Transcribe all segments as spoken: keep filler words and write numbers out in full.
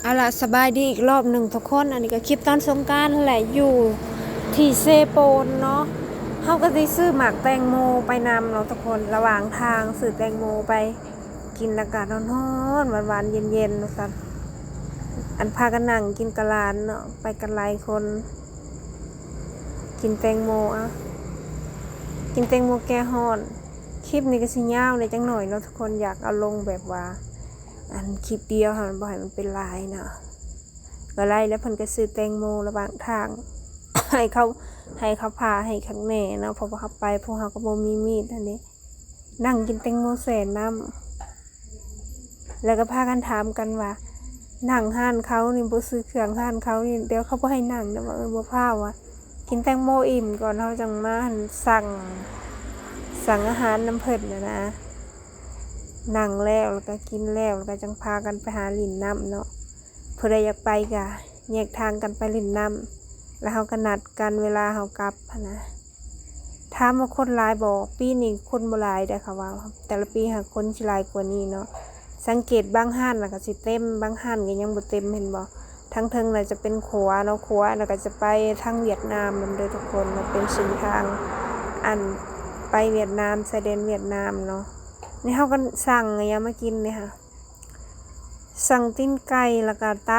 เอาล่ะ สบายดีอีกรอบหนึ่งทุกคน อันนี้ก็คลิปตอนสงกรานต์แหละ อยู่ที่เซโปนเนาะ เฮาก็สิซื้อหมากแตงโมไปนำเนาะทุกคน ระหว่างทางซื้อแตงโมไปกิน อากาศร้อนๆ หวานๆ เย็นๆ ว่าซั่น อันพากันนั่งกินกับหลานเนาะ ไปกันหลายคน กินแตงโม อ่ะ กินแตงโมแก้ฮ้อน คลิปนี้ก็สิยาวแหน่จักหน่อยเนาะทุกคน อยากเอาลงแบบว่า อันคลิปเดียวหั้น บ่ให้มันเป็นหลายเนาะ ก็ไล่แล้วเพิ่นก็ซื้อแตงโมระหว่างทาง ให้เขา ให้เขาผ่าให้คักแหน่เนาะ เพราะว่าเฮาไป พวกเฮาก็บ่มีมีดหั้นเด้ นั่งกินแตงโมแช่น้ำ แล้วก็พากันถามกันว่า นั่งฮ้านเขานี่ บ่ซื้อเครื่องฮ้านเขานี่ เดี๋ยวเขาบ่ให้นั่งเด้อ ว่า เออ บ่พาว่ะ กินแตงโมอิ่มก่อน เฮาจั่งมาสั่ง สั่งอาหารนำเพิ่นน่ะนะ นั่งแล้ว แล้วก็กินแล้ว แล้วก็จั่งพากันไปหาหลิ้นน้ำเนาะ ผู้ใดอยากไปก็แยกทางกันไปหลิ้นน้ำ แล้วเฮาก็นัดกันเวลาเฮากลับหั้นนะ ถามว่าคนหลายบ่ ปีนี้คนบ่หลายเด้อ เขาว่า แต่ละปีหาคนสิหลายกว่านี้เนาะ สังเกตบางฮ้านน่ะก็สิเต็ม บางฮ้านก็ยังบ่เต็ม เห็นบ่ ทางเทิงน่ะจะเป็นขัวเนาะ ขัวน่ะก็จะไปทางเวียดนามนำเด้อทุกคน มันเป็นเส้นทาง อันไปเวียดนาม ชายแดนเวียดนามเนาะ นี่เฮาก็สั่งอิหยังมากินนี่ค่ะ สั่งตีนไก่ แล้วก็ต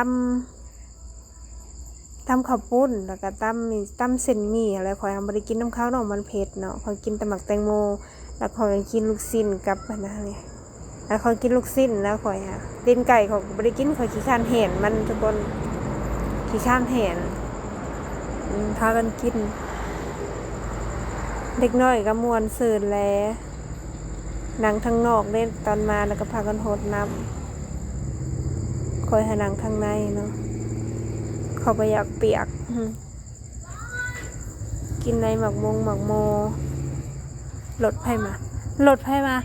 ำ ตำข้าวปุ้น แล้วก็ตำนี่ ตำเส้นหมี่อะไร ข้อยหั้นบ่ได้กินนำเขาเนาะ มันเผ็ดเนาะ ข้อยกินแต่หมากแตงโม แล้วข้อยก็กินลูกชิ้นกับอันนั้นนี่ แล้วข้อยกินลูกชิ้นแล้วข้อยหั้น ตีนไก่ข้อยก็บ่ได้กิน ข้อยขี้คร้านแหนมันทุกคน ขี้คร้านแหน อืม พากันกิน เด็กน้อยก็ม่วนซื่นแหละ นั่งทางนอกเด้ ตอนมาแล้วก็พากันหดน้ำ ข้อยหั้นนั่งทางในเนาะ ข้อยบ่อยากเปียก อืม กินในหมากมงหมากโม รถไผมา รถไผมา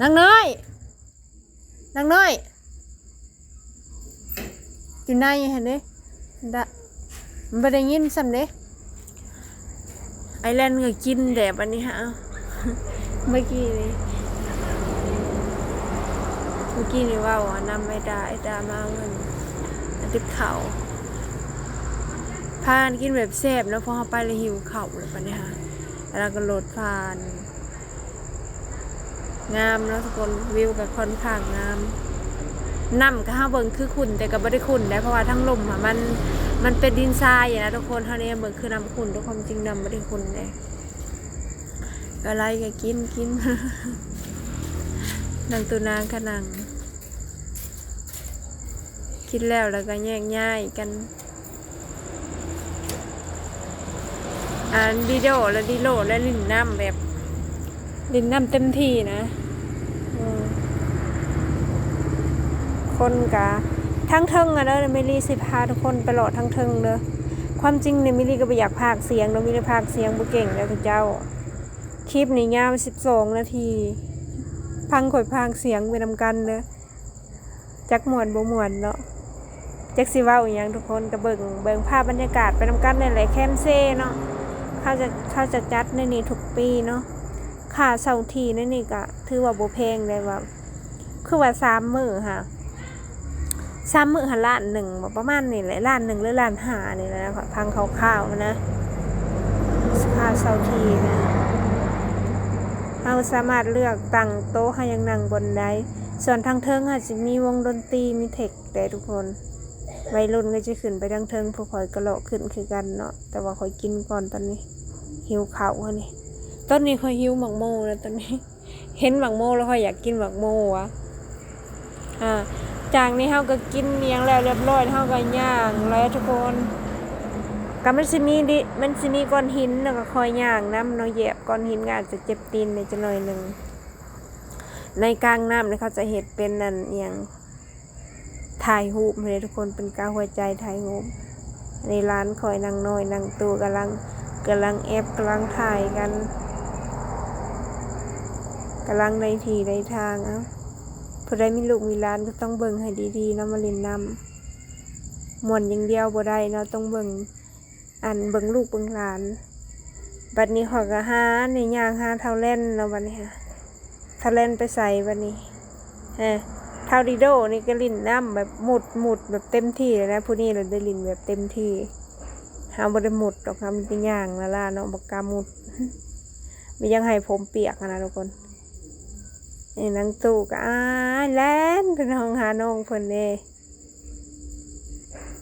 นางน้อย นางน้อย อยู่ในหั้นเด้ ดะ มันบ่ได้ยินซ้ำเด้ ไอแลนด์ก็กินแดดอันนี้ฮะ เมื่อกี้นี่ เมื่อกี้นี่เว้าอะ นำไอ้ดา ไอ้ดามาเอาเงิน ติบข้าว พากันกินแบบแซ่บเนาะ เพราะเฮาไปแล้วหิวข้าวแล้วบัดนี้ฮะ แล้วก็รถผ่าน งามเนาะทุกคน วิวก็ค่อนข้างงาม น้ำก็เฮาเบิ่งคือขุ่น แต่ก็บ่ได้ขุ่นได้ เพราะว่าทั้งลุ่มอะมัน มันเป็นดินทรายอะนะทุกคน เฮานี่เบิ่งคือน้ำขุ่น แต่ความจริงน้ำบ่ได้ขุ่นเด้ ก็ไล่ก็กิน กิน นั่งตัวนางก็นั่ง กินแล้ว แล้วก็แยกย้ายกัน อันดีโดและดีโลและหลิ้นน้ำแบบ หลิ้นน้ำเต็มที่นะ อืม คนกะ ทั้งเทิงอะเด้อ เมลี่สิพาทุกคนไปเลาะทั้งเทิงเด้อ ความจริงเนี่ย เมลี่ก็บ่อยากพากย์เสียงเนาะ เมลี่พากย์เสียงบ่เก่งเด้อเจ้า คลิปนี่ยาวสิบสองนาที ฟังข้อยพากย์เสียงไปนำกันเด้อ จักม่วนบ่ม่วนเนาะ จักสิเว้าอิหยัง ทุกคนก็เบิ่ง เบิ่งภาพบรรยากาศไปนำกันนี่แหละ แคมเซ่เนาะ เขาจะ เขาจะจัดในนี่ทุกปีเนาะ ค่าเช่าที่ในนี่ก็ถือว่าบ่แพงได้ว่า คือว่าสามมื้อค่ะ สามมื้อหาล้านหนึ่งบ่ ประมาณนี่แหละ ล้านหนึ่งหรือล้านห้านี่แหละนะ ฟังคร่าวๆนะ ค่าเช่าที่นะ เฮาสามารถเลือกตั้งโต๊ะเฮาอยากนั่งบ่อนใด ส่วนทางเทิงอาจสิมีวงดนตรี มีเทคเด้ทุกคน วัยรุ่นก็จะขึ้นไปทางเทิง พวกข้อยก็เลาะขึ้นคือกันเนาะ แต่ว่าข้อยกินก่อนตอนนี้ หิวข้าวหั้นนี่ ตอนนี้ข้อยหิวหมากโมแล้วตอนนี้ เห็นหมากโมแล้วข้อยอยากกินหมากโมวะ อ่า จากนี้เฮาก็กินอิหยังแล้วเรียบร้อย เฮาก็ย่างแล้วทุกคน ก็มันสิมีดิ มันสิมีก้อนหิน แล้วก็ข้อยย่างนำเนาะ เหยียบก้อนหินก็อาจจะเจ็บตีนแหน่จักหน่อยหนึ่ง ในกลางน้ำนี่เขาจะเฮ็ดเป็นอันอิหยัง ถ่ายรูปให้ทุกคน เป็นกาหัวใจถ่ายรูป อันนี้หลานข้อยนางน้อยนางโตกำลัง กำลังแอบกำลังถ่ายกัน กำลังได้ที่ได้ทาง เอ้า ผู้ใดมีลูกมีหลานก็ต้องเบิ่งให้ดีๆเนาะ มาเล่นน้ำ ม่วนอย่างเดียวบ่ได้เนาะ ต้องเบิ่ง อันเบิ่งลูกเบิ่งหลาน บัดนี้ข้อยก็หานี่ย่างหาเฒ่าแลนเนาะ บัดนี้ฮะ เฒ่าแลนไปไสบัดนี้ ฮะ เท่าดีโดนี่ก็หลิ้นน้ำแบบมุดมุดแบบเต็มที่เลยนะ ผู้นี้เราได้หลิ้นแบบเต็มที่ เฮาบ่ได้มุดดอก เฮามีแต่ย่างละล่าเนาะ บ่กล้ามุด มียังให้ผมเปียกหั้นนะทุกคน นี่นางตู้ก็อ้ายแล่นไปห้องหาน้องเพิ่นเด้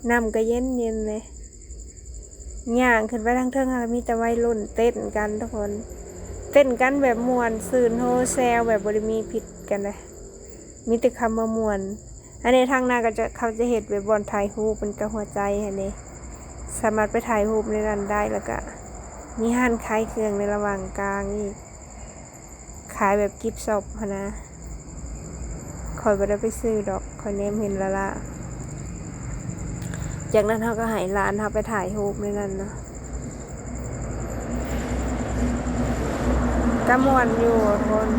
น้ำก็เย็นเย็นเลย ย่างขึ้นไปทางเทิงค่ะ มีแต่วัยรุ่นเต้นกันทุกคน เต้นกันแบบม่วนซื่นโฮแซวแบบบ่ได้มีผิดกันนะ มีแต่คำว่าม่วน อันนี้ทางหน้าก็จะ เขาจะเฮ็ดแบบบ่อนถ่ายรูปเป็นกับหัวใจหั้นเด้ สามารถไปถ่ายรูปในนั้นได้ แล้วก็มีร้านขายเครื่องในระหว่างกลางอีก ขายแบบกิฟต์ช็อปหั้นนะ ข้อยบ่ได้ไปซื้อดอก ข้อยแนมเห็นละล่า จากนั้นเฮาก็ให้หลานเฮาไปถ่ายรูปในนั้นเนาะ ก็ม่วนอยู่ทุกคน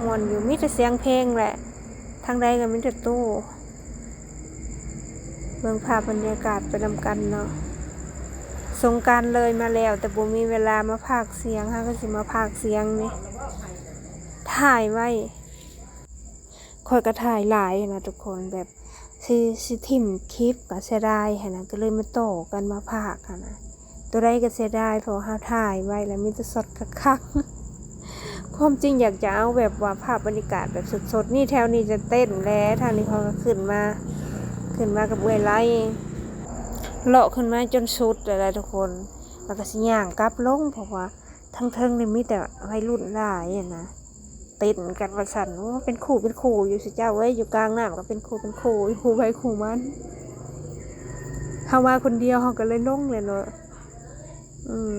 ม่วนอยู่ มีแต่เสียงเพลงแหละ ทางใดก็มีแต่ตู้ เบิ่งภาพบรรยากาศไปนำกันเนาะ สงกรานต์เลยมาแล้ว แต่บ่มีเวลามาพากย์เสียง เฮาก็สิมาพากย์เสียงนี่ ถ่ายไว้ ข้อยก็ถ่ายหลายหั้นนะทุกคน แบบสิ สิถิ่มคลิปก็เสียดายหั้นนะ ก็เลยมาต่อกันมาพากย์หั้นนะ ตัวใดก็เสียดาย เพราะว่าเฮาถ่ายไว้แล้วมีแต่ช็อตคักๆ ความจริงอยากจะเอาแบบว่าภาพบรรยากาศแบบสดๆ นี่แถวนี้จะเต้นแหละ ทางนี้เขาก็ขึ้นมา ขึ้นมากับเอื้อยไล่ เลาะขึ้นมาจนสุดแล้วแหละทุกคน แล้วก็สิย่างกลับลง เพราะว่าทางเทิงนี่มีแต่วัยรุ่นหลายหั้นนะ เต้นกันว่าซั่น โอ้ เป็นคู่เป็นคู่อยู่สิเจ้าเอ้ย อยู่กลางน้ำก็เป็นคู่เป็นคู่ อยู่คู่ไผคู่มัน เฮามาคนเดียวเฮาก็เลยลงเลยเนาะ อืม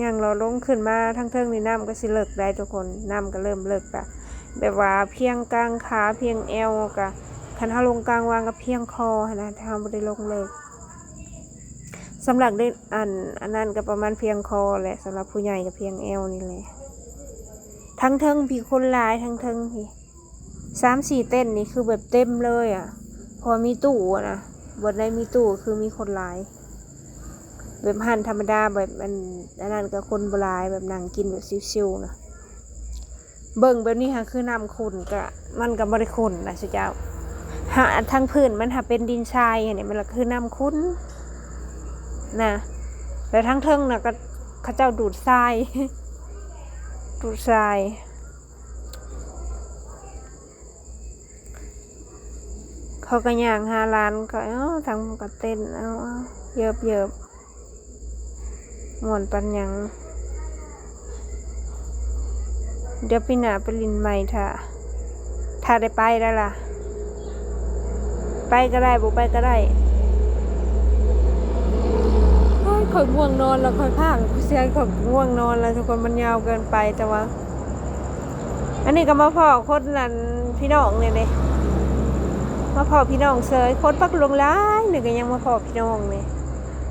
ย่างเลาะลงขึ้นมาทางเทิงนี่น้ำก็สิเลิกได้ทุกคน น้ำก็เริ่มเลิกละ แบบว่าเพียงกลางขา เพียงแอวก็ คันเฮาลงกลางวางก็เพียงคอหั้นนะ ถ้าเฮาบ่ได้ลงเลิก สำหรับเด็กอัน อันนั้นก็ประมาณเพียงคอแหละ สำหรับผู้ใหญ่ก็เพียงแอวนี่แหละ ทางเทิงพี้คนหลาย ทางเทิงพี้ สามสี่เต็นท์นี่คือแบบเต็มเลยอะ เพราะว่ามีตู้อะนะ บ่อนใดมีตู้คือมีคนหลาย แบบร้านธรรมดา แบบอัน อันนั้นก็คนบ่หลาย แบบนั่งกินแบบชิวๆนะ เบิ่งแบบนี้ค่ะ คือน้ำขุ่นก็ มันก็บ่ได้ขุ่นนะสิเจ้า หา ทางพื้นมันหาเป็นดินทรายอันนี้ มันละคือน้ำขุ่นนะ แล้วทางเทิงน่ะก็เขาเจ้าดูดทราย ดูดทราย เขาก็ย่างหาหลานก็ เอ้า ทางก็เต้น เอา เอา เยิบเยิบ ม่วนปานหยัง เดี๋ยวปีหน้าไปหลิ้นใหม่ถ้า ถ้าได้ไปได้ล่ะ ไปก็ได้ บ่ไปก็ได้ โอ้ย ข้อยง่วงนอนแล้ว ข้อยพากย์เสียง ข้อยง่วงนอนแล้วทุกคน มันยาวเกินไป แต่ว่า อันนี้ก็มาพ้อคนนั้นพี่น้องเนี่ยเด้ มาพ้อพี่น้องเสย คนปักหลวงหลายนี่ก็ยังมาพ้อพี่น้องนี่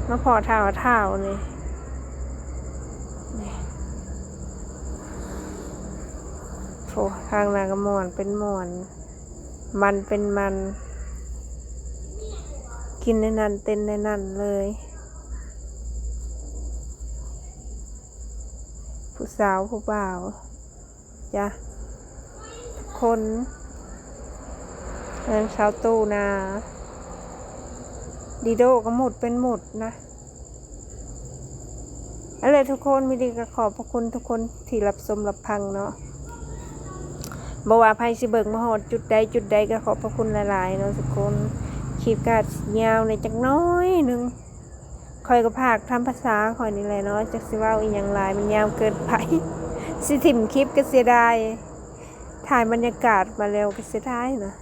มาพ้อท้าวท้าวนี่ นี่ โอ้ ทางหน้าก็ม่วนเป็นม่วน มันเป็นมัน กินในนั้นเต้นในนั้นเลย ผู้สาวผู้บ่าวจ้ะ ทุกคน เงินเช้าตู้นา ดีโดก็หมดเป็นหมดนะ เอาเลยทุกคน มีดีก็ขอบพระคุณทุกคนที่รับชมรับฟังเนาะ บ่ว่าไผสิเบิ่งมาฮอดจุดใดจุดใดก็ขอบพระคุณหลายๆเนาะทุกคน คลิปก็ยาวในจักหน้อยหนึ่ง ข้อยก็พากย์ตามภาษาข้อยนี่แหละเนาะ จักสิเว้าอีหยังหลาย มันยาวเกินไป สิถิ่มคลิปก็เสียดาย ถ่ายบรรยากาศมาแล้วก็เสียดายนะ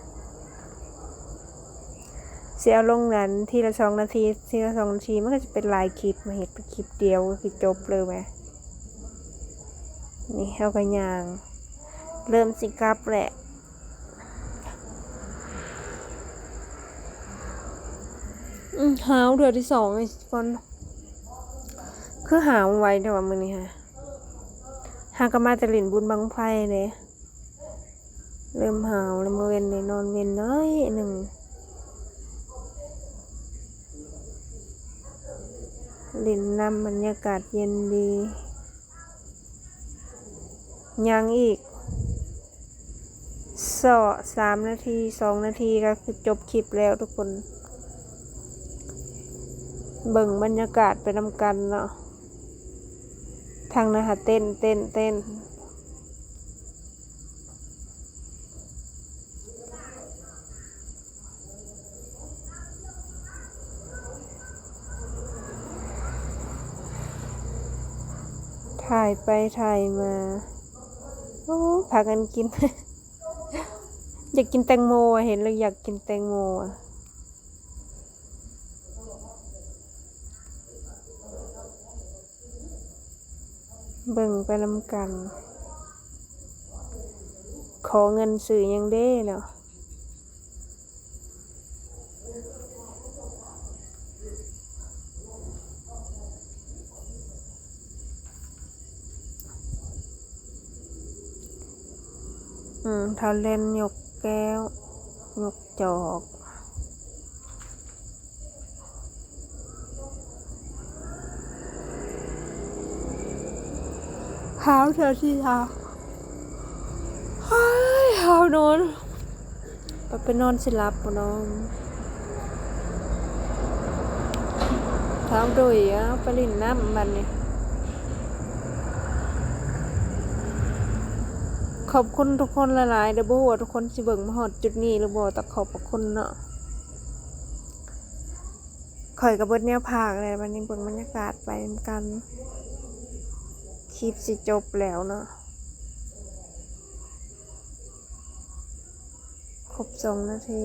สิเอาลงนั้นทีละสองนาที ทีละสองนาที มันก็จะเป็นหลายคลิป มาเฮ็ดเป็นคลิปเดียวก็คือจบเลยแหม นี่เฮาก็ย่าง เริ่มสิกลับแหละ อืม หาวเทื่อที่สองไอ้คน คือหาวไวแต่ว่ามื้อนี้ฮะ หากะมาแต่หลิ้นบุญบั้งไฟเด้ เริ่มหาวแล้ว มื้อเว้นได้นอนเว้นน้อยหนึ่ง หลิ้นน้ำบรรยากาศเย็นดี ยังอีก สอ สามนาที สองนาทีก็คือจบคลิปแล้วทุกคน เบิ่งบรรยากาศไปนำกันเนาะ ทางนะคะ เต้น เต้น เต้น ถ่ายไปถ่ายมา โอ้ พากันกิน อยากกินแตงโมอะ เห็นแล้วอยากกินแตงโมอะ เบิ่งไปนำกัน ขอเงินซื้อหยังเด้เนาะ อืม เฒ่าแลนยกแก้ว ยกจอก หาวเถอะสิหาว เฮ้ย หาวนอน ไป ไปนอนสิหลับบ่นอน เฒ่าโดย เอาไปเล่นน้ำบัดนี้ ขอบคุณทุกคนหลายๆ เด้อ บ่ฮู้ว่าทุกคนสิเบิ่งมาฮอดจุดนี้หรือบ่ แต่ขอบพระคุณเนาะ ข้อยก็เบิดแนวพากแล้ว บัดนี้เบิ่งบรรยากาศไปนำกัน คลิปสิจบแล้วเนาะ ครบสองนาที